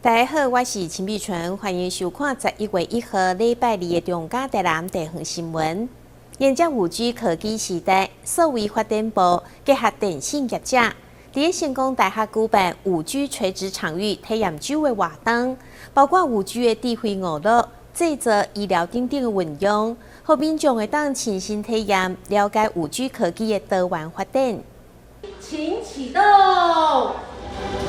大家好，我是陳美純，歡迎收看11月1號禮拜二的中嘉台南地方新聞。迎接5G 科技時代，數位發展部結合電信業者，佇成功大學舉辦5G 垂直場域體驗周的活動，包括5G 的智慧娛樂、製造、醫療等等的運用，予民眾會當親身體驗，了解5G 科技的多元發展。請啟動，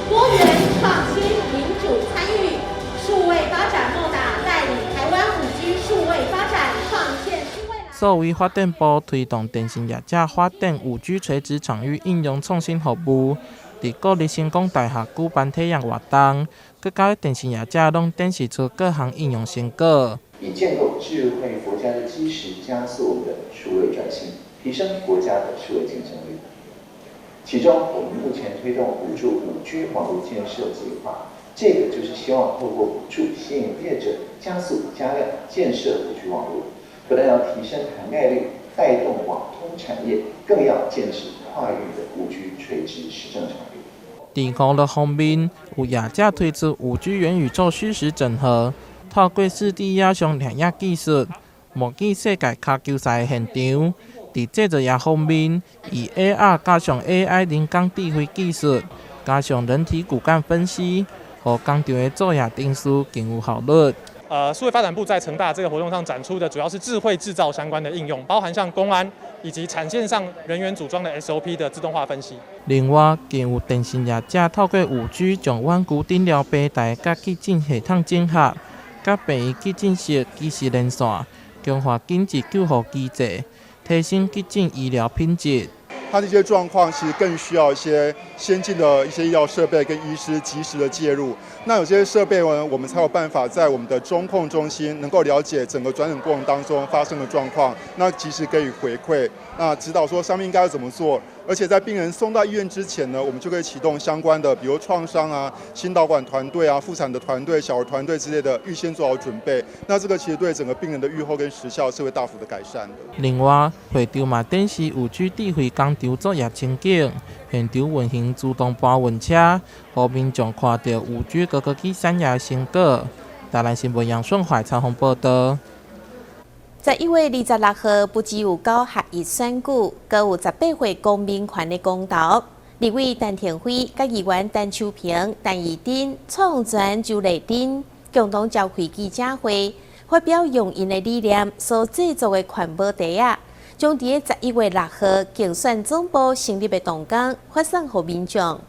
多元創新民主參與，數位發展莫打帶領台灣5G 數位發展創建新未來。數位發展部推動電信業者發展5G 垂直場域應用創新服務，佇國立成功大學舉辦體驗活動，閣佮電信業者攏展示出各項應用成果。以建構智慧國家的基石，加速我們的數位轉型，提升國家的數位競爭力。其中，我們目前推動補助5G 網路建設計劃，這個就是希望透過補助吸引業者加速加量建設5G 網路，不但要提升涵蓋率，帶動網通產業，更要建設跨域的5G 垂直實證場域。佇娛樂方面，有業者推出5G 元宇宙虛實整合，透過4D 影像攝影技術，模擬世界跤球賽的現場。佇製造業方面，以 AR 加上 AI 人工智慧技術，加上人體骨幹分析，予工廠的作業程序更有效率。數位發展部在成大這個活動上展出的主要是智慧製造相關的應用，包含像工安以及產線上人員組裝的 SOP 的自動化分析。另外，更有電信業者透過5G 將遠距診療平台佮急診系統整合，佮病院急診室即時連線，強化緊急救護機制，提升急診醫療品質。他這些狀況其實更需要一些先進的一些醫療設備跟醫師及時的介入。那有這些設備呢，我們才有辦法在我們的中控中心能夠了解整個轉診過程當中發生的狀況，那及時給予回饋，那指導說上面應該要怎麼做。而且在病人送到醫院之前呢，我們就可以啟動相關的，比如創傷啊、心導管團隊啊、婦產的團隊、小兒團隊之類的，預先做好準備。那這個其實對整個病人的預後跟時效是會大幅的改善的。另外，會場嘛展示5G 智慧工廠作業情景，現場運行自動搬運車，予民眾看著5G 高科技產業的成果。台南新聞楊順懷採訪報導。11月26號，不只有九合一選舉，閣有18歲公民權的公投。立委陳亭妃、佮議員陳秋萍、陳怡貞、創全、周麗珍共同召開記者會，發表用𪜶的理念所製作的環保袋仔，將佇11月6號競選總部成立的同工發送予民眾。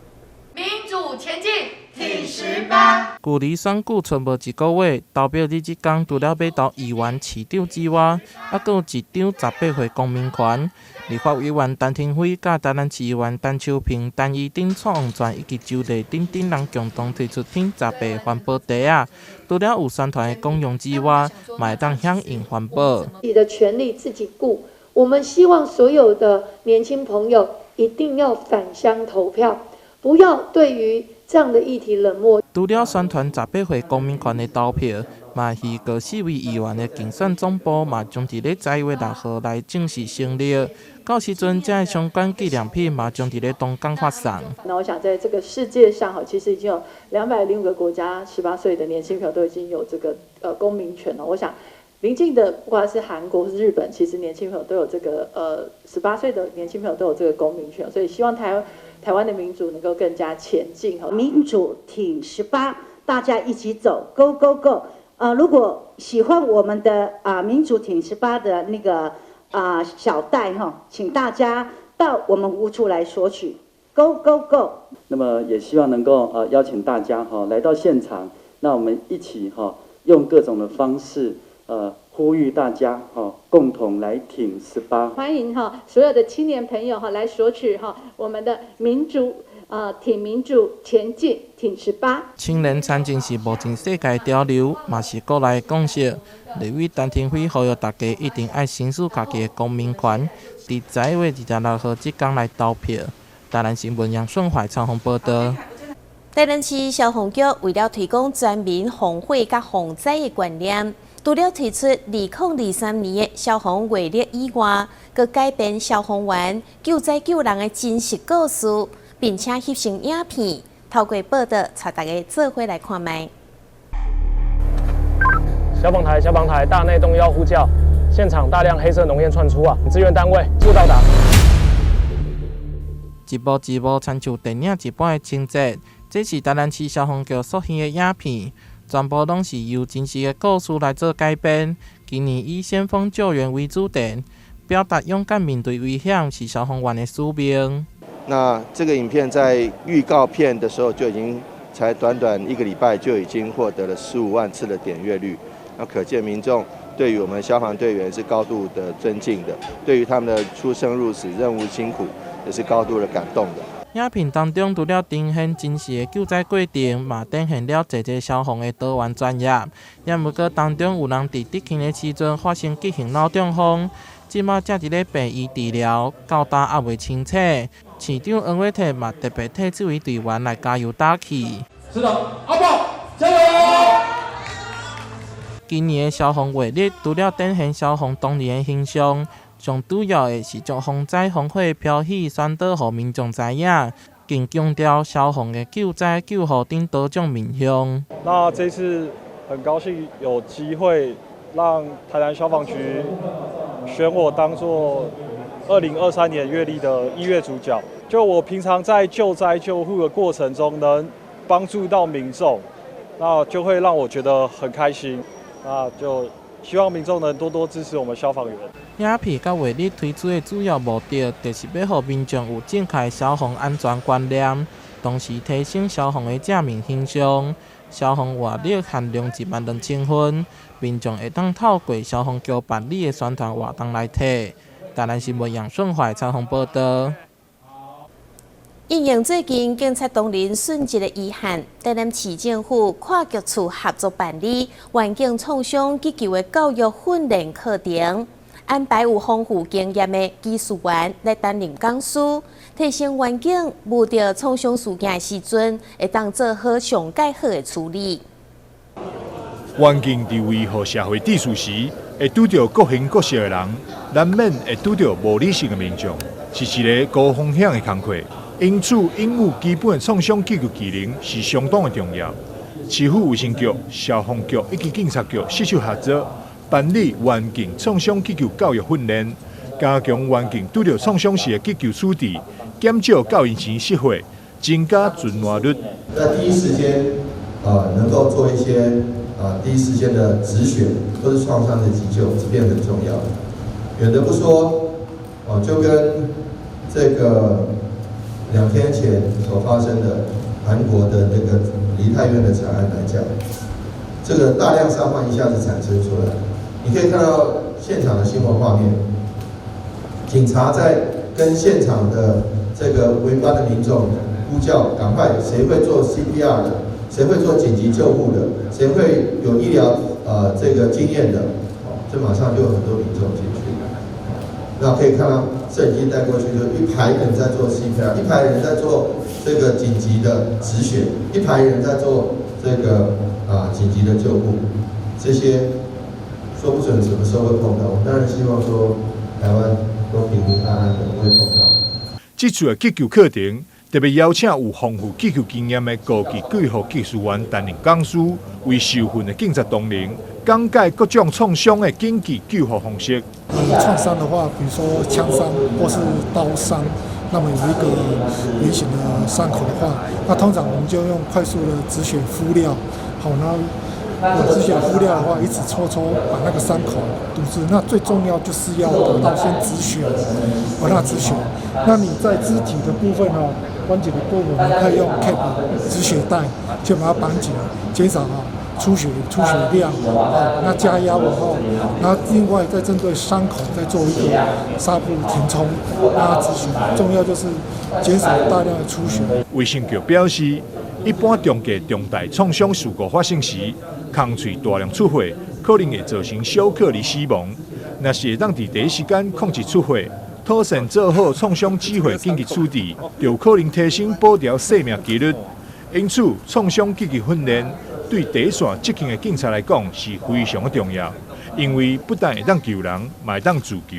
民主前進，挺十八。距離選舉賰無一個月，投票日這工除了欲投議員、市長之外，猶閣有一張18歲公民權。立法委員陳亭妃、佮台南市議員陳秋萍、陳怡貞、蔡旺全以及周麗珍等人共同推出挺十八環保袋仔，除了有宣傳的功用之外，嘛會當響應環保。自己的權利自己顧。我們希望所有的年輕朋友一定要返鄉投票，不要對於這樣的議題冷漠。除了宣傳18歲公民權的投票，嘛預告四位議員的競選總部嘛將佇咧11月6號來正式成立。到時陣，這个相關紀念品嘛將佇咧東港發送。那我想，在這個世界上，哈，其實已經有205個國家，18歲的年輕朋友都已經有這個公民權了。我想，鄰近的不管是韓國或是日本，其實年輕朋友都有這個18歲的年輕朋友都有這個公民權，所以希望台灣的民主能夠更加前進。民主挺十八，大家一起走，Go Go Go！如果喜歡我們的民主挺十八的那個小袋哈，請大家到我們服務處來索取，Go Go Go！那麼也希望能夠邀請大家哈來到現場，那我們一起哈用各種的方式呼籲大家哈共同來挺十八。歡迎哈所有的青年朋友哈來索取哈我們的民主挺民主前進挺十八。青年參政是目前世界潮流，嘛是國內共識。立委陳亭妃呼籲大家一定愛行使家己的公民權，佇11月26號這工來投票。台南新聞楊順懷採訪報導。台南市消防局為了推廣全民防火佮防災的觀念，除了推出2023年的消防月曆以外，閣改編消防員救災救人的真實故事，並且翕成影片，透過報導，帶大家做伙來看覓。消防台，消防台，大內棟要呼叫，現場大量黑色濃煙竄出啊！支援單位速到達。一幕一幕，親像電影一般的情節，這是台南市消防局所獻的影片，全部攏是由真實的故事來做改編。今年以先鋒救援為主題，表達勇敢面對危險是消防員的使命。那這個影片在預告片的時候就已經，才短短一個禮拜就已經獲得了15萬次的點閱率，那可見民眾對於我們消防隊員是高度的尊敬的，對於他們的出生入死、任務辛苦，也是高度的感動的。影片當中除了呈現真實的救災過程，嘛展現了濟濟消防的多元專業。也毋過當中有人佇執勤的時陣發生急性腦中風，這馬正佇咧病院治療，到今猶未清醒。市長黃偉哲嘛特別替這位隊員來加油打氣。是的，阿寶加油！今年的消防月曆除了展現消防同仁的形象，上主要的是將防災防火標語宣導予民眾知影，更強調消防的救災救護等多種面向。那這次很高興有機會讓台南消防局選我當做2023年月曆的1月主角。就我平常在救災救護的過程中，能幫助到民眾，那就會讓我覺得很開心。那就希望民眾能多多支持我們消防員。影片佮月曆推出的主要目的，就是欲予民眾有正確消防安全觀念，同時提升消防的正面形象。消防活力限量1萬2千份，民眾會當透過消防局辦理的宣傳活動來提。台南新聞楊順懷採訪報道。因應最近警察同仁殉職的遺憾，台南市政府跨局處合作辦理環境創傷急救的教育訓練課程，安排有豐富經驗的技術員來擔任講師，提升員警遇著創傷事件的時陣，會當做好上蓋好的處理。環境佇維護社會秩序時，會拄著各形各色的人，難免會拄著無理性的民眾，是一個高風險的工課。因此，擁有基本的創傷急救技能是相當的重要。市府衛生局、消防局以及警察局攜手合作，辦理環境創傷急救教育訓練，加強環境拄著創傷時的急救處置，減少救援錢失血，增加存活率。在第一時間，能夠做一些第一時間的止血或是創傷的急救，這邊很重要。遠的不說，哦，就跟這個2天前所發生的韓國的那個梨泰院的慘案來講，這個大量傷患一下子產生出來，你可以看到現場的新聞畫面，警察在跟現場的這個圍觀的民眾呼叫，趕快，誰會做 CPR 的，誰會做緊急救護的，誰會有醫療這個經驗的，哦，這馬上就有很多民眾進去。那可以看到攝影機帶過去，就一排人在做 CPR，一排人在做這個緊急的止血，一排人在做這個緊急的救護，這些說不準什麼時候會碰到。我當然希望說台灣都平平安安的，不會碰到。這次的急救課程特別邀請有豐富急救經驗的高級救護技術員擔任講師，為受訓的警察同仁講解各種創傷的緊急救護方式。創傷的話，比如說槍傷或是刀傷，那麼有一個圓形的傷口的話，那通常我們就用快速的止血敷料，好，那止血敷料的話，一直搓搓，把那個傷口堵住。那最重要就是要達到先止血，把它止血。那你在肢體的部分哦，關節的部分，我們可以用 cap 止血帶，就把它綁緊，減少啊出血量啊。那加壓然後，然後另外再針對傷口再做一個紗布填充，讓它止血。重要就是減少大量的出血。衛生局表示，一般中低重大創傷事故發生時，空喙大量出血，可能會造成小可而死亡。若是會當佇第一時間控制出血，妥善做好創傷止血緊急處置，就可能提升保牢性命機率。因此，創傷急救訓練對第一線執勤的警察來講是非常的重要，因為不但會當救人，嘛會當自救。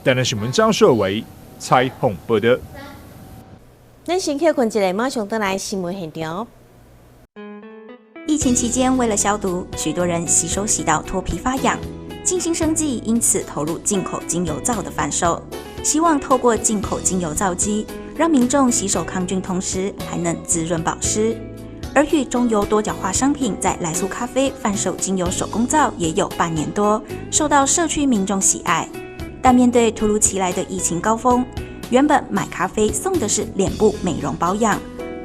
台南新聞張碩偉採訪報道。咱先歇睏一下，馬上轉來新聞現場。疫情期間，為了消毒，許多人洗手洗到脫皮發癢。靜心生技因此投入進口精油皂的販售，希望透過進口精油皂機，讓民眾洗手抗菌，同時還能滋潤保濕。而與中油多角化商品在來速咖啡販售精油手工皂也有半年多，受到社區民眾喜愛。但面對突如其來的疫情高峰，原本買咖啡送的是臉部美容保養，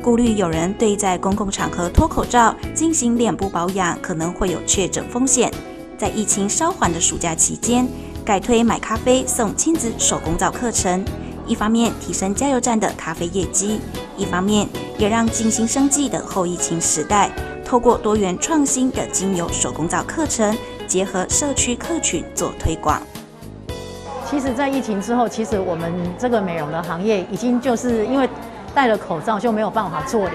顧慮有人對在公共場合脫口罩進行臉部保養可能會有確診風險，在疫情稍緩的暑假期間，改推買咖啡送親子手工皂課程，一方面提升加油站的咖啡業績，一方面也讓靜心生技的後疫情時代，透過多元創新的精油手工皂課程，結合社區客群做推廣。其實，在疫情之後，其實我們這個美容的行業已經就是因為戴了口罩就沒有辦法做臉。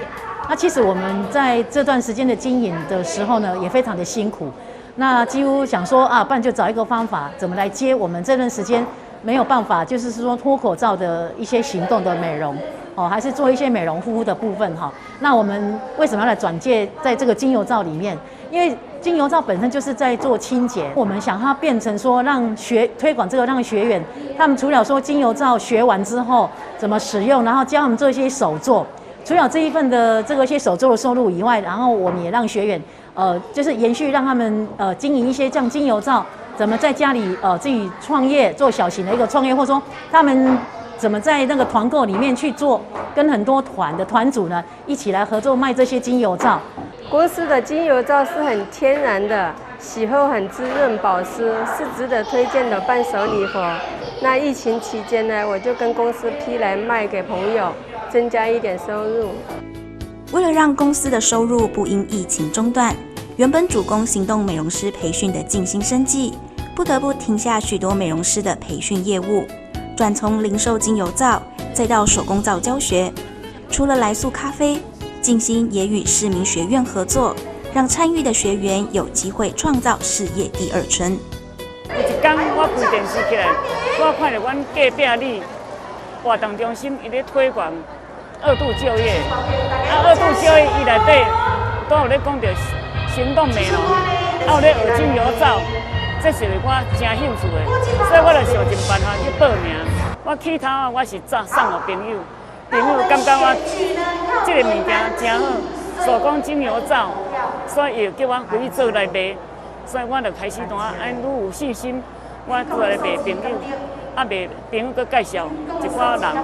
那其實我們在這段時間的經營的時候呢，也非常的辛苦。那幾乎想說啊，不然就找一個方法，怎麼來接我們這段時間沒有辦法，就是說脫口罩的一些行動的美容哦，還是做一些美容護膚的部分哈。那我們為什麼要來轉介在這個精油皂裡面？因為精油皂本身就是在做清潔，我們想它變成說讓學推廣這個，讓學員他們除了說精油皂學完之後怎麼使用，然後教他們做一些手作，除了這一份的這個一些手作的收入以外，然後我們也讓學員就是延續讓他們經營一些像精油皂，怎麼在家裡自己創業做小型的一個創業，或者說他們怎麼在那個團購裡面去做，跟很多團的團主呢一起來合作賣這些精油皂。公司的精油皂是很天然的，洗後很滋潤保濕，是值得推薦的伴手禮盒。那疫情期間呢，我就跟公司批來賣給朋友，增加一點收入。為了讓公司的收入不因疫情中斷，原本主攻行動美容師培訓的靜心生技，不得不停下許多美容師的培訓業務，轉從零售精油皂，再到手工皂教學。除了來速咖啡，靜心也與市民學院合作，讓參與的學員有機會創造事業第二春。有一天我開電視起來，我看到阮隔壁里活動中心伊咧推廣二度就業，啊二度就業伊內底都有咧講到行動美容，啊有咧學精油皂，這是我真興趣的，所以我就想盡辦法去報名。我起頭啊，我是送予朋友。朋友感覺我這個物件真好，手工精油皂，所以伊就叫我回去做來賣，所以我就開始怎啊，按愈有信心，我出來賣朋友，啊賣朋友閣介紹一寡人。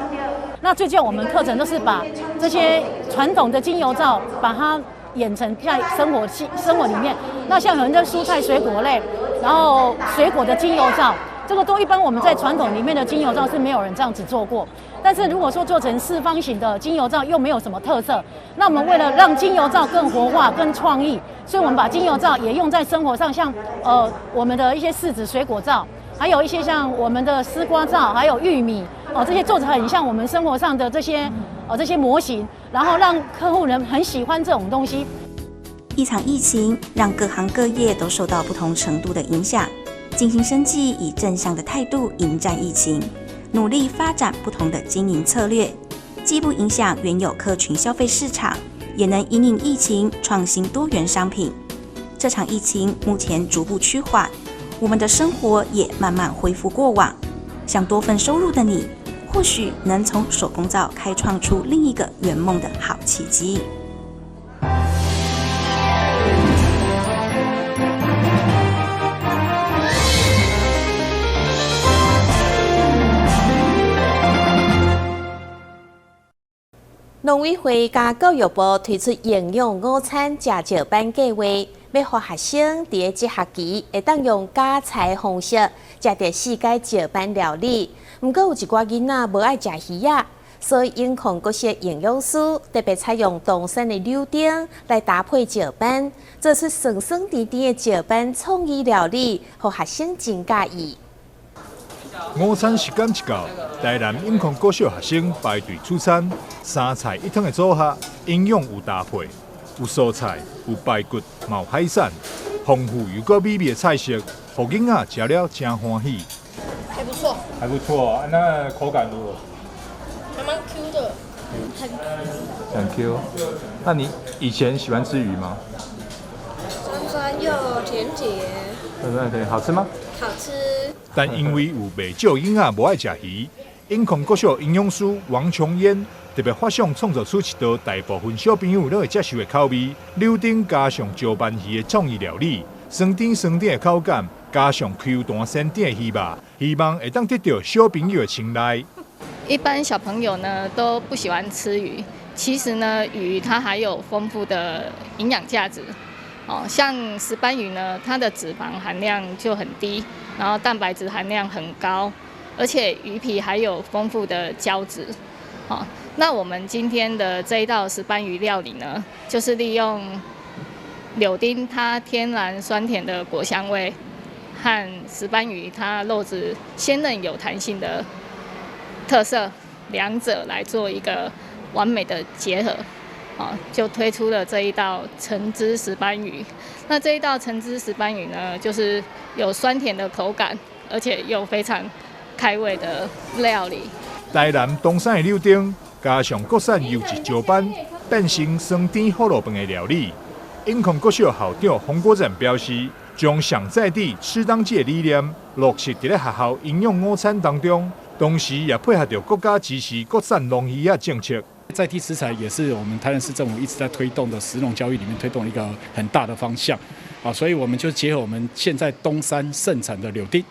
那最近我們課程都是把這些傳統的精油皂，把它演成在生活裡面。那像很多蔬菜水果類，然後水果的精油皂。這個都一般我們在傳統裡面的精油皂是沒有人這樣子做過，但是如果說做成四方形的精油皂又沒有什麼特色，那我們為了讓精油皂更活化、更創意，所以我們把精油皂也用在生活上，像我們的一些柿子水果皂，還有一些像我們的絲瓜皂，還有玉米哦，這些做成很像我們生活上的這些這些模型，然後讓客戶人很喜歡這種東西。一場疫情讓各行各業都受到不同程度的影響。靜心生技以正向的態度迎戰疫情，努力發展不同的經營策略，既不影響原有客群消費市場，也能因應疫情創新多元商品。這場疫情目前逐步趨緩，我們的生活也慢慢恢復過往。想多份收入的你，或許能從手工皂開創出另一個圓夢的好契機。農委會佮教育部推出營養午餐食石班計劃，欲予學生佇這學期會當用加菜方式食著四改石斑料理。毋過有一寡囡仔無愛食魚仔，所以永康國小營養師特別採用東山的柳丁來搭配石斑，做出酸酸甜甜的石斑創意料理，予學生真佮意。午餐時間一到，台南永康國小學生排隊取餐，三菜一湯的組合，營養有搭配，有蔬菜，有排骨，嘛有海產，豐富又閣美味的菜色，予囡仔食了真歡喜。還不錯，還不錯，那口感如何？還蠻 Q 的，很 Q。很 Q。那你以前喜歡吃魚嗎？有甜甜。對對對，好吃嗎？好吃。但因為有袂少囡仔無愛食魚，永康國小營養師王瓊煙特別發想創造出一道大部分小朋友攏會接受的口味，柳丁加上石斑魚的創意料理，酸甜酸甜的口感，加上 Q 彈鮮甜的魚肉，希望會當得到小朋友的青睞。一般小朋友呢都不喜歡吃魚，其實呢魚它還有豐富的營養價值。哦，像石斑魚呢，它的脂肪含量就很低，然後蛋白質含量很高，而且魚皮還有豐富的膠質。哦，那我們今天的這一道石斑魚料理呢，就是利用柳丁它天然酸甜的果香味，和石斑魚它肉質鮮嫩有彈性的特色，兩者來做一個完美的結合。哦，就推出了這一道橙汁石斑魚。那這一道橙汁石斑魚呢，就是有酸甜的口感，而且又非常開胃的料理。台南東山的柳丁，加上國產優質石斑，變成酸甜可樂飯的料理。永康國小校長洪國正表示，將上在地吃當季的理念落實佇咧學校營養午餐當中，同時也配合著國家支持國產龍魚仔政策。在地食材也是我們台南市政府一直在推動的食農教育裡面推動一個很大的方向，啊，所以我們就結合我們現在東山盛產的柳丁，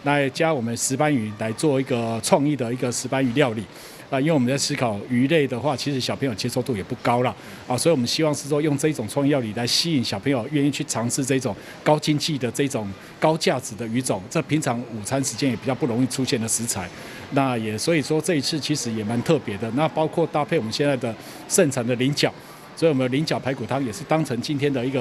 來加我們石斑魚來做一個創意的一個石斑魚料理。啊，因為我們在思考魚類的話，其實小朋友接受度也不高啦，啊，所以我們希望是說用這種創意料理來吸引小朋友願意去嘗試這種高經濟的這種高價值的魚種，這平常午餐時間也比較不容易出現的食材。那也所以說這一次其實也蠻特別的，那包括搭配我們現在的盛產的菱角，所以我們菱角排骨湯也是當成今天的一個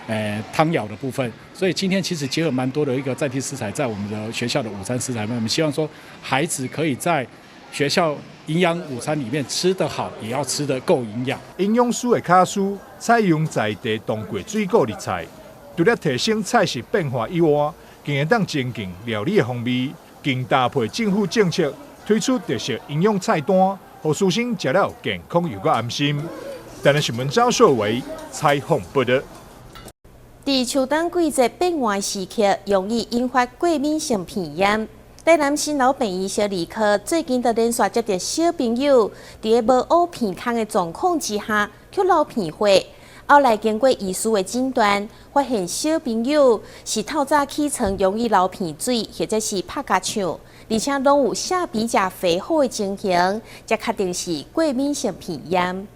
湯肴的部分。所以今天其實結合蠻多的一個在地食材在我們的學校的午餐食材，我們希望說孩子可以在學校營養午餐裡面吃得好，也要吃得夠營養。營養師的巧思採用在地當季水果入菜，除了提升菜色變化以外，更會當增進料理的風味，更搭配政府政策推出特色營養菜單，予師生食了健康又閣安心。台南新聞張碩偉採訪報導。佇秋冬季節變換時刻，容易引發過敏性鼻炎。台南新樓病院小兒科最近就連續接著小朋友，佇咧無烏鼻孔的狀況之下，去流鼻血。後來經過醫師的診斷，發現小朋友是透早起床容易流鼻水，或者是拍尻唱，而且攏有擤鼻汁肥厚的情形，才確定是過敏性鼻炎。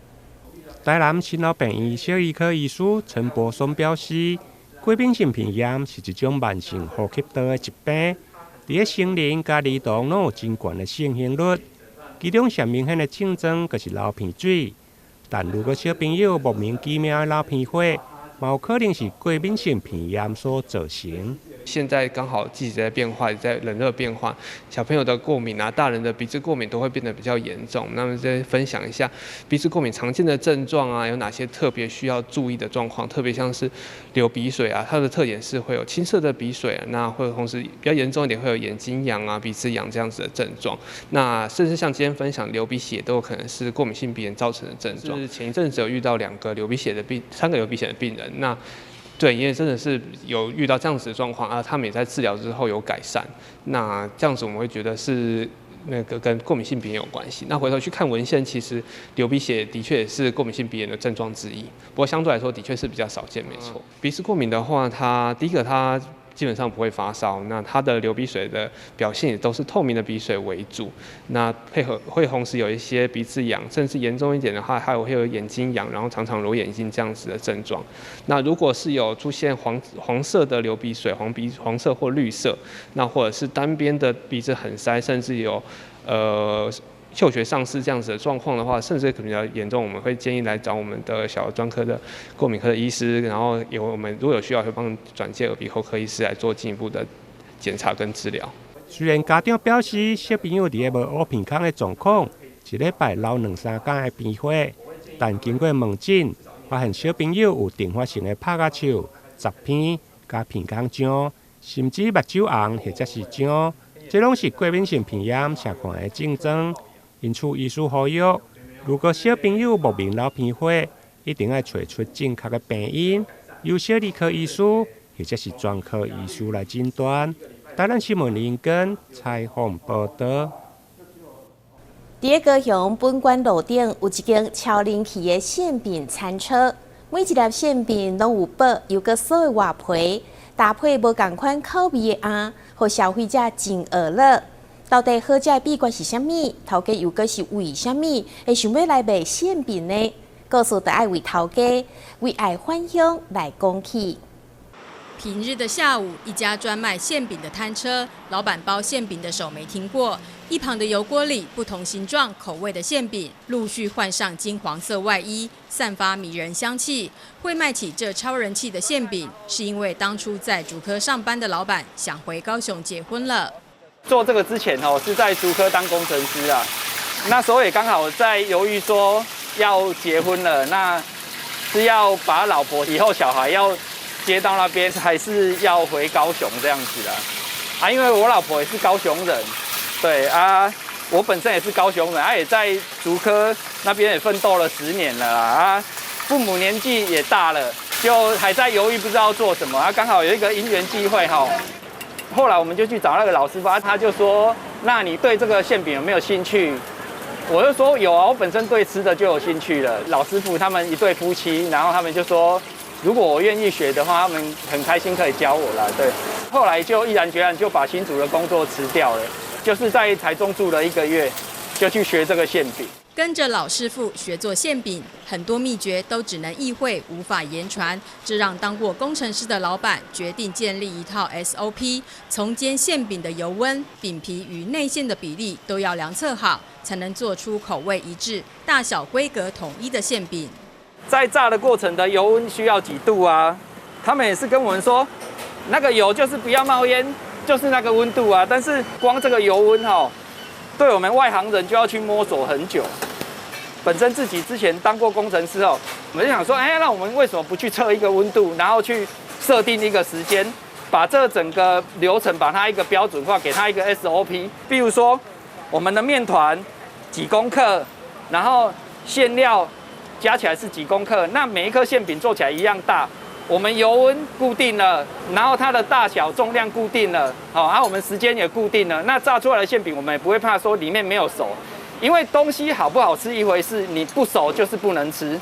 台南新樓病院小兒科醫師陳柏松表示，過敏性鼻炎是一種慢性呼吸道的疾病。佇咧成人佮兒童攏有真懸的盛行率，其中上明顯的症狀就是流鼻水。但如果小朋友莫名其妙的流鼻血，嘛有可能是過敏性鼻炎所造成。現在剛好季節在變化，在冷熱變化，小朋友的過敏啊，大人的鼻子過敏都會變得比較嚴重。那麼再分享一下鼻子過敏常見的症狀啊，有哪些特別需要注意的狀況？特別像是流鼻水啊，它的特點是會有清澈的鼻水啊，那會同時比較嚴重一點會有眼睛癢啊、鼻子癢這樣子的症狀。那甚至像今天分享流鼻血都有可能是過敏性鼻炎造成的症狀。是前一陣子有遇到2個流鼻血的病，3個流鼻血的病人，那。對，因為真的是有遇到這樣子的狀況啊，他們也在治療之後有改善。那這樣子我們會覺得是那個跟過敏性鼻炎有關係。那回頭去看文獻，其實流鼻血的確也是過敏性鼻炎的症狀之一，不過相對來說的確是比較少見，沒錯。鼻子過敏的話，它第一個它基本上不會發燒，那它的流鼻水的表現也都是透明的鼻水為主。那配合會同時有一些鼻子癢，甚至嚴重一點的話，還有會有眼睛癢，然後常常揉眼睛這樣子的症狀。那如果是有出現黃色的流鼻水，黃色或綠色，那或者是單邊的鼻子很塞，甚至有嗅覺喪失這樣子的狀況的話，甚至可能比較嚴重，我們會建議來找我們的小兒專科的過敏科的醫師，然後有我們如果有需要，會幫轉介耳鼻喉科醫師來做進一步的檢查跟治療。雖然家長表示小朋友佇咧無烏鼻孔的狀況，一禮拜流2、3工的鼻血，但經過問診，發現小朋友有陣發性的拍尻唱、雜鼻、佮鼻孔脹，甚至目睭紅或者是脹，這攏是過敏性鼻炎常見的症狀。因此，醫師呼籲，如果小朋友莫名流鼻血，一定愛揣出正確的病因，由小兒科醫師或者是專科醫師來診斷。台南新聞林根採訪報導。佇咧高雄本館路頂有一間超人氣的餡餅餐車，每一粒餡餅攏有薄又閣酥的外皮，搭配無仝款口味的餡，予消費者真娛樂。到底好食的秘訣是啥物？頭家又閣是為啥物會想欲來賣餡餅呢？故事就愛為頭家為愛返鄉來講起。平日的下午，一家專賣餡餅的攤車，老闆包餡餅的手沒停過。一旁的油鍋裡，不同形狀、口味的餡餅陸續換上金黃色外衣，散發迷人香氣。會賣起這超人氣的餡餅，是因為當初在竹科上班的老闆想回高雄結婚了。做這個之前哦，是在竹科當工程師啊，那時候也剛好在猶豫說要結婚了，那是要把老婆以後小孩要接到那邊，還是要回高雄這樣子的啊？因為我老婆也是高雄人，對啊，我本身也是高雄人，啊，也在竹科那邊也奮鬥了10年了啦啊，父母年紀也大了，就還在猶豫不知道做什麼啊，剛好有一個因緣際會哈，後來我們就去找那個老師傅，他就說：那你對這個餡餅有沒有興趣？我就說有啊，我本身對吃的就有興趣了。老師傅他們一對夫妻，然後他們就說，如果我願意學的話，他們很開心可以教我啦。對，後來就毅然決然就把新竹的工作辭掉了，就是在台中住了一個月，就去學這個餡餅。跟着老師傅學做餡餅，很多秘訣都只能意會，無法言傳。這讓當過工程師的老闆決定建立一套 SOP，從煎餡餅的油溫、餅皮與內餡的比例都要量測好，才能做出口味一致、大小規格統一的餡餅。在炸的過程的油溫需要幾度啊？他們也是跟我們說，那個油就是不要冒煙，就是那個溫度啊。但是光這個油溫哈，對我們外行人就要去摸索很久。本身自己之前當過工程師哦，我們就想說，哎，那我們為什麼不去測一個溫度，然後去設定一個時間，把這整個流程把它一個標準化，給它一個 SOP。比如說，我們的麵團幾公克，然後餡料加起來是幾公克，那每一顆餡餅做起來一樣大。我們油溫固定了，然後它的大小、重量固定了，好，啊，我們時間也固定了，那炸出來的餡餅我們也不會怕說裡面沒有熟。因為東西好不好吃一回事，你不熟就是不能吃。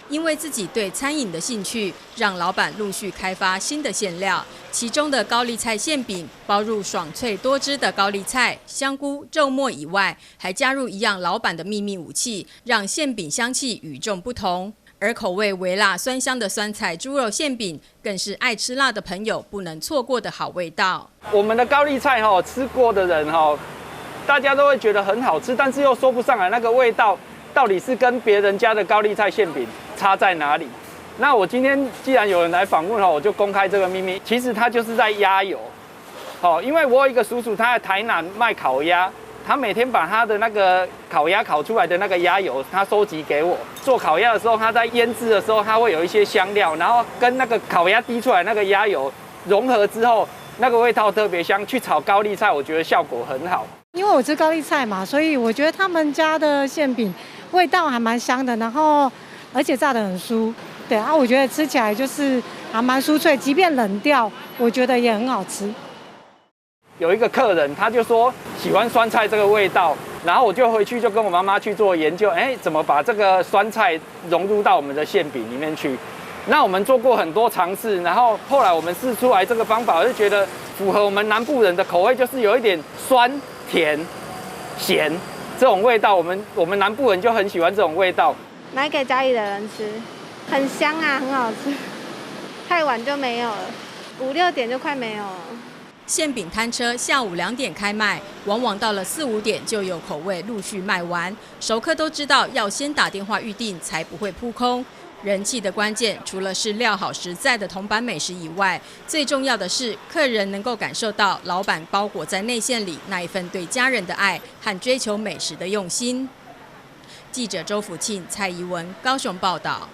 因為自己對餐飲的興趣，讓老闆陸續開發新的餡料。其中的高麗菜餡餅，包入爽脆多汁的高麗菜、香菇、肉末以外，還加入一樣老闆的秘密武器，讓餡餅香氣與眾不同。而口味微辣酸香的酸菜豬肉餡餅，更是愛吃辣的朋友不能錯過的好味道。我們的高麗菜哈，吃過的人哈，大家都會覺得很好吃，但是又說不上來那個味道到底是跟別人家的高麗菜餡餅差在哪裡。那我今天既然有人來訪問哈，我就公開這個秘密。其實它就是在鴨油，好，因為我有一個叔叔，他在台南賣烤鴨，他每天把他的那個烤鴨烤出來的那個鴨油，他收集給我。做烤鴨的時候，他在醃製的時候，他會有一些香料，然後跟那個烤鴨滴出來那個鴨油融合之後，那個味道特別香。去炒高麗菜，我覺得效果很好。因為我吃高麗菜嘛，所以我覺得他們家的餡餅味道還蠻香的，然後而且炸得很酥，對啊，我覺得吃起來就是還蠻酥脆，即便冷掉，我覺得也很好吃。有一個客人，他就說喜歡酸菜這個味道，然後我就回去就跟我媽媽去做研究，哎，怎麼把這個酸菜融入到我們的餡餅裡面去？那我們做過很多嘗試，然後後來我們試出來這個方法，我就覺得符合我們南部人的口味，就是有一點酸、甜、鹹這種味道，我們南部人就很喜歡這種味道。買給家裡的人吃，很香啊，很好吃。太晚就沒有了，5、6點就快沒有了。餡餅攤車下午2點開賣，往往到了4、5點就有口味陸續賣完。熟客都知道要先打電話預定，才不會撲空。人氣的關鍵，除了是料好實在的銅板美食以外，最重要的是客人能夠感受到老闆包裹在內餡裡那一份對家人的愛和追求美食的用心。記者周福慶、蔡怡文高雄報道。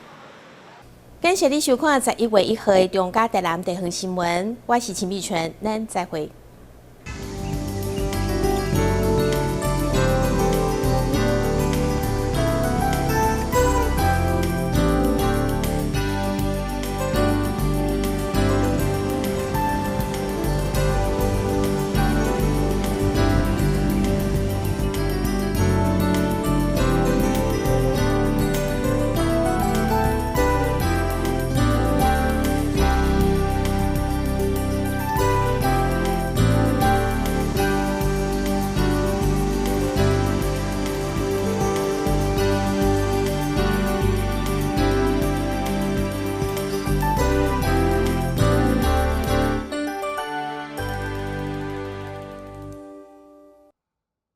感謝你收看11月1號的中嘉台南地方新聞，我是秦美泉，咱再會。